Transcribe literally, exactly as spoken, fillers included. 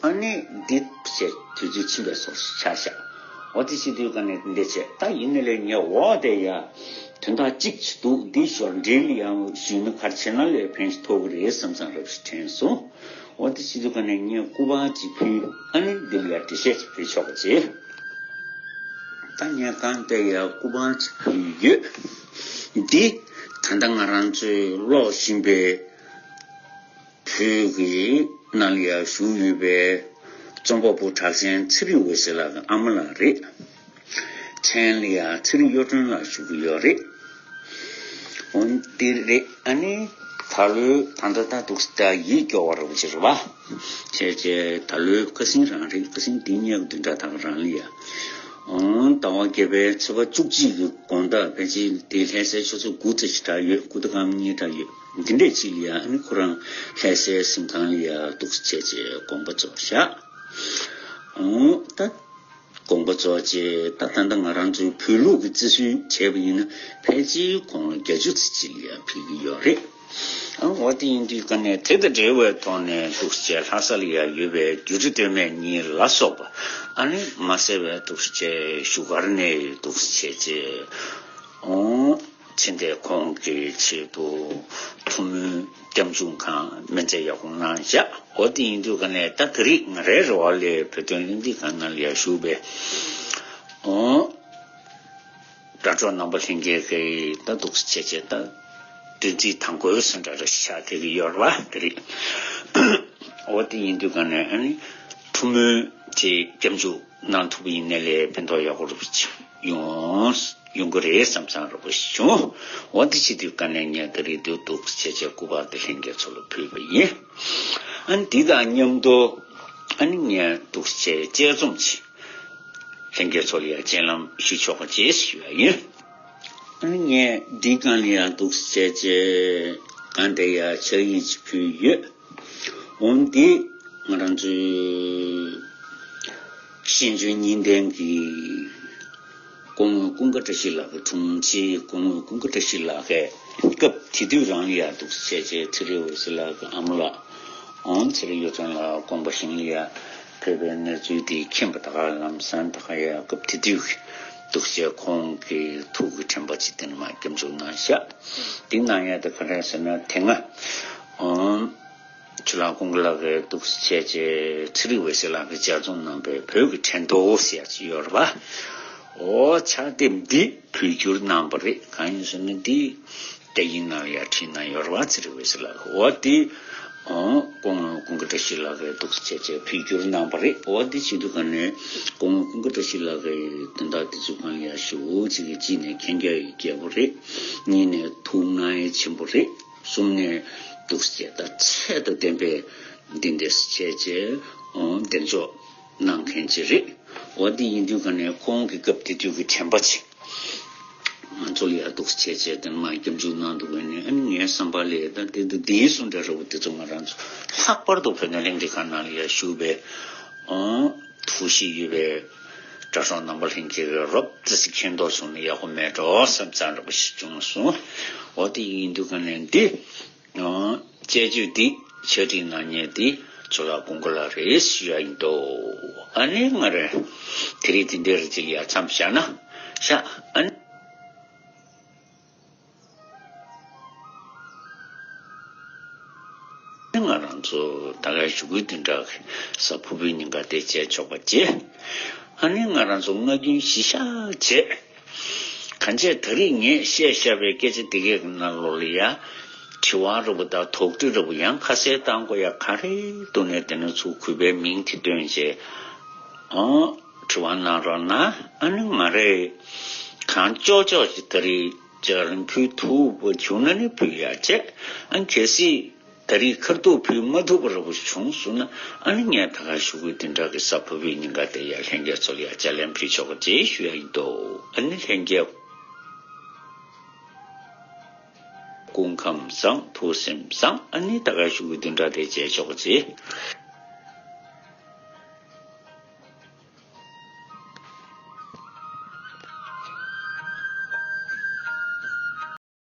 ཨ་ནི་འདི་བྱས་དུས་ཚོད་ཕྱིན་པའི་བཟོ་ཆགས་ཤག་འོ་དེ་བྱེད་དུས་ཀ་ནས་འདི་བྱས་ད་ཡིན་ནའི་ལས་ངས་འོ་དེ་ཡ་དོན་དག་གཅིག་ཅིག་འདུག་འདི་ཞོར་འབྲེལ་ཡང་ཞུས་ན་ག་རེ་བྱས་ན་ལས་ཕན་ཞིག་ཐོགས་ཀྱི་རེད་བསམ་བསམ་རབ་ཞིག་དྲན་སོང་། འོ་དེ་བྱེད་དུས་ཀ་ནས་ངས་སྐུ་པར་ཅིག་ཕུལ། ཨ་ནི་འདི་ལ་ཡ་འགྲེལ་བཤད་ཅིག་ཕུལ་ཆོག་པ་བྱེད། ད་ངས་གང་ལྟར་ཡ་སྐུ་པར་ཅིག་ཕུལ་ཡོད། འདི་ད་ལྟ་ང་རང་ཚོས་ཀློག་བཞིན་པའི་བོད་ཀྱི་ནང་ལ་ཡ་བཞུགས་ཡོད་པའི་རྩོམ་པ་པོ་གྲགས་ཅན་ཚེ་རིང་འོད་ཟེར་ལགས་ཀྱི་ཨ་མ་ལགས་རེད། མཚན་ལ་ཡ་ཚེ་རིང་གཡུ་སྒྲོན་ལགས་ཞུ་གི་ཡོད་རེད། འོན་ཏེ་རེད། ཨ་ནི་ད་ལོའི་ད་ལྟ་ད་འདུག་ད་ཡིད་སྐྱོ་བ་རུ་ཅིག་རེད་བ། བྱས་བྱས་ད་ལོའི་ཁ་སང་རང་རེད། ཁ་སང་འདི་ཉལ་བདུན་ཕྲག་དག་རང་ལ་ཡ། འོང་ཟླ་བ་བརྒྱད་པའི་ཚེས་པ་བཅུ་གཅིག་གི་དགོང་དག་ཕལ་ཆེར་དེ་ལྷ་སའི་ཆུ་ཚོད་དགུ་ཙམ་ཞིག་གྲགས་ཡོད། དགུ་དང་སྐར་མ་གཉིས་གྲགས་ཡོད། འདི་འདྲས་ཅིག་ལ་ཡ་ཨ་ནི་ཁོ་རང་ལྷ་སའི་གཟིམ་ཁང་ལ་ཡ་འདུག་བྱས་བྱས་དགོངས་པ་རྫོགས་བཞག་འོང་ད། དགོངས་པ་རྫོགས་རྗེས་ད་ད་ལྟ་ང་རང་ཚོའི་བོད་ལུགས་ཀྱི་བརྩི་སྲོལ་བྱས་པ་ཡིན་ན་ཕལ་ཆེར་དགུང་ལོ་བརྒྱད་ཅུ་ཙམ་ཅིག་ལ་ཡང་ཕེབས་ཀྱི་ཡོད་རེད། ཨ་འོ་དེ་ཡིན་དུས་ཀ་ནས་དེ་དང་འབྲེལ་བའི་ཐོག་ནས་འདུག་སེ་ལྷ་ས་ལ་ཡང་ཡོད་པའི་སྒྱུ་འཕྲུལ་སྟོད་སྨད་གཉིས་ལ་སོགས་པ་ཨ་ནི་མ་ཟད་པའི་འདུག་སེ་བཞུགས་སྒར་ནས་འདུག་སེ་བྱས་རྗེས་ཨོ། ཕྱིན་ཏེ་ཁོང་གི་ཆེད་དུ་ཐུགས་སྨོན་སྐྱབས་འཇུག་ཁང་སྨན་རྩིས་ཡག་པོ་གནང་བཞག་འོ་དེ་ཡིན་དུས་ཀ་ནས་ད་དེ་རིང་ང་རའི་རེ་བ་ལས་བོད་དོན་གླེང་སྟེགས་ཁང་ནང་ལ་ཡང་བཞུགས་པའི་ཨོ། དྲ་གྲོགས་རྣམ་པ་ལྷན་རྒྱས་ཀྱིས་ད་འདུག་སེ་བྱས་བྱས་ད་བདུན་ཚིགས་དང་པོའི་སོན་འདྲ་རེ་ཆགས་བསྡད་ཀྱི་ཡོད་རེད་བ་དེ་རིང་། འོ་དེ་ཡིན་དུས་ཀ་ནས་ཨ་ནི་ཐུགས་སྨོན་དེ་སྐྱབས་འཇུག་གནང་ཐུབ་པ་ཡིན་ནའི་ལས་ཕན་ཐོགས་ཡག་པོ་རེད་ཡོང་ཡོང་གི་རེད་བསམ་བསམ་རེ་བ་ཞིག་བྱུང་། འོ་དེ་བྱེད་དུས་ཀ་ནས་ངས་ད་རེས་འདུག་འདུག་བྱས་བྱས་སྐུ་པར་དེ་ལྷན་རྒྱས་ཚོ་ལ་ཕུལ་བ་ཡིན། ཨ་ནི་འདི་དང་མཉམ་དུ་ཨ་ནི་ངས་འདུག་བྱས་དཔྱད་རྩོམ་ཅིག་ལྷན་རྒྱས་ཚོ་ལ་ཡང་སྤྱན་ལམ་ཞུ་ཆོག་པ་བྱས་ཞུ་ཡ་ཡིན། ཨ་ནི་ངས་འདིའི་སྒང་ལ་ཡང་འདུག་བྱས་བྱས་གང་དེ་ཡང་ཕྱག་ཡིག་ཅིག་ཕུལ་ཡོད། འོན་ཏེ་ང་རང་ཚོའི་ཤེས་འཇོན་གཉིས་ལྡན་གྱི་སྐུ་ངོ་ཀུན་དགའ་བཀྲ་ཤིས་ལགས་ཀྱི་དྲུང་ཆེ་སྐུ་ངོ་ཀུན་དགའ་བཀྲ་ཤིས་ལགས་ཀྱིས་སྐབས་དེ་དུས་རང་ལ་ཡང་འདུག་བྱས་བྱས་ཚེ་རིང་འོད་ཟེར་ལགས་ཀྱི་ཨ་མ་ལགས་འོང་ཚེ་རིང་གཡུ་སྒྲོན་ལགས་དགོངས་པ་བཞེངས་ལ་ཡང་ཕེབས་པའི་གནས་ཚུལ་དེ་མཁྱེན་པ་ད་ག་ལམ་སང་ད་ག་ཡང་སྐབས་དེ་དུས་འདུག་བྱས་ཁོང་གི་ཐུགས་ཀྱི་དྲན་པ་ཅིག་དེ་ནས་མར་སྐྱབས་འཇུག་གནང་བཞག་འདི་གནང་ཡ་དེ་ག་རེ་ཟེར་ན་དེ་སྔ་ཨང་། ཆུ་ལག་ཀུན་དགའ་ལགས་ཀྱིས་འདུག་སེ་བྱས་བྱས་ཚེ་རིང་འོད་ཟེར་ལགས་ཀྱིས་ལྗགས་རྩོམ་གནང་པའི་བོད་ཀྱི་དྲན་ཐོ་ཟེར་ཡ་ཅིག་ཡོད་རེད་པ། འོ་ཕྱག་དེབ་འདི་བོད་བསྒྱུར་གནང་པ་རེད། གང་ཡིན་ཟེར་ན་འདི་སྐད་ཡིག་ནང་ལ་ཡ་བྲིས་གནང་ཡོད་རེད་པ། ཚེ་རིང་འོད་ཟེར་ལགས་ཀྱིས། འོ་དེ་ཨང་སྐུ་ངོ་ཀུན་དགའ་བཀྲ་ཤིས་ལགས་ཀྱིས་འདུག་སེ་བྱས་བྱས་བོད་བསྒྱུར་གནང་པ་རེད། འོ་དེ་བྱེད་དུས་ག་ནས་སྐུ་ངོ་ཀུན་དགའ་བཀྲ་ཤིས་ལགས་ཀྱིས་དོན་དག་འདི་ཚོ་གང་ཡ་ཞུ་གཅིག་གིས་གཅིག་ནས་མཁྱེན་རྒྱ་ཡི་རྒྱལ་པོ་རེད། གཉིས་ནས་ཐུགས་མངའ་ཡི་ཆེན་པོ་རེད། གསུམ་ནས་འདུག་སེ་ད་ཚད་དང་ལྡན་པའི་འདི་འདྲས་བྱས་བྱས་འོ་གདེང་འཇོག་གནང་མཁན་ཅིག་རེད། འོ་འདི་ཡིན་དུས་ཀ་ནས་ཁོང་གི་སྐབས་དེ་དུས་ཀྱི་དྲན་པ་ཅིག་ང་ཚོ་ལ་ཡ་འདུག་སེ་བྱས་བྱས་དེ་མར་སྐྱབས་འཇུག་གནང་འདུག་པས་ནས་ཨ་ནི་ངའི་བསམ་པ་ལས་ད་དེ་འདི་འདིའི་གསུང་འདྲ་ར་བོ་དེ་ཚོ་ང་རང་ཚོ་ལྷག་པར་དུ་བོད་དོན་གླེང་སྟེགས་ཁང་ནང་ལ་ཡ་བཞུགས་པའི་འོ་ཐུགས་གཤིས་ཡོད་པའི་དྲ་གྲོགས་རྣམ་པ་ལྷན་རྒྱས་ཀྱིས་རོབ་ཙམ་ཞིག་མཁྱེན་རྟོགས་བྱུང་ན་ཡག་པོ་མེད་འགྲོ་བསམ་ཙང་འདྲ་པོ་ཞིག་བྱུང་སོང་། འོ་དེ་ཡིན་དུས་ཀ་ནས་འདི་ཨང་དཔྱད་བརྗོད་འདི་ཕྱག་བྲིས་གནང་མཁན་འདི་ཆུ་ལག་ཀུན་དགའ་ལགས་རེད་ཞུ་ཡ་ཡིན་འདུག་ཨ་ནི་ང་རེ་དེ་རིང་འདི་འདྲ་རེ་ཅིག་ལ་ཡ་མཚམས་བཞག་ན་བཞག་ཨ་ནི། ང་རང་ཚོ་ད་ག་གཞུག་གུའི་བདུན་ཕྲག་གི་གཟའ་ཕུར་བུའི་ཉིན་ཀ་དེ་མཇལ་ཆོག་པ་བྱེད། ཨ་ནི་ང་རང་ཚོ་སྔ་རྒྱུན་གཞི་བཞག་བྱས། གང་བྱས་ད་རེས་ངས་བཤད་བཞག་པའི་སྐད་ཆ་འདི་གའི་ནང་ལོགས་ལ་ཡ། དྲི་བ་འདྲ་པོ་དང་དོགས་འདྲི་འདྲ་པོ་ཡང་ཁ་གསལ་བཏང་དགོས་ཡ་ག་རེ་འདུག་ནས་དེ་ནས་ཚུར་གུས་པའི་མིང་དེ་བཏོན་བྱས། ཨོ། དྲི་བ་གནང་རོགས་གནང་། ཨ་ནི་ང་རས་གང་ལྕོགས་ལྕོགས་ཅིག་ད་རེས་སྦྱར་ཕུལ་ཐུབ་པ་བྱུང་ན་ནི་ཕུལ་ཡག་བྱས། ཨ་ནི་གལ་སྲིད་ད་རེས་ཁ་ཐུག་ཕུལ་མ་ཐུབ་པ་འདྲ་པོ་བྱུང་སོང་ན་ཨ་ནི་ངས་ད་ག་གཞུག་གུའི་བདུན་ཕྲག་གི་གཟའ་ཕུར་བུའི་ཉིན་ཀ་དེ་ཡ་ལྷན་རྒྱས་ཚོ་ལ་ཡ་ལྕགས་ལན་ཕུལ་ཆོག་གི་རེད་ཞུ་ཡ་ཡིན་འདུག་ཨ་ནི་ལྷན་རྒྱས་སྐུ་ཁམས་བཟང་། ཐུགས་སེམས་བཟང་། ཨ་ནི་ད་ག་གཞུག་གུའི་བདུན་ཕྲག་དེ་མཇལ་ཆོག་གི་རེད།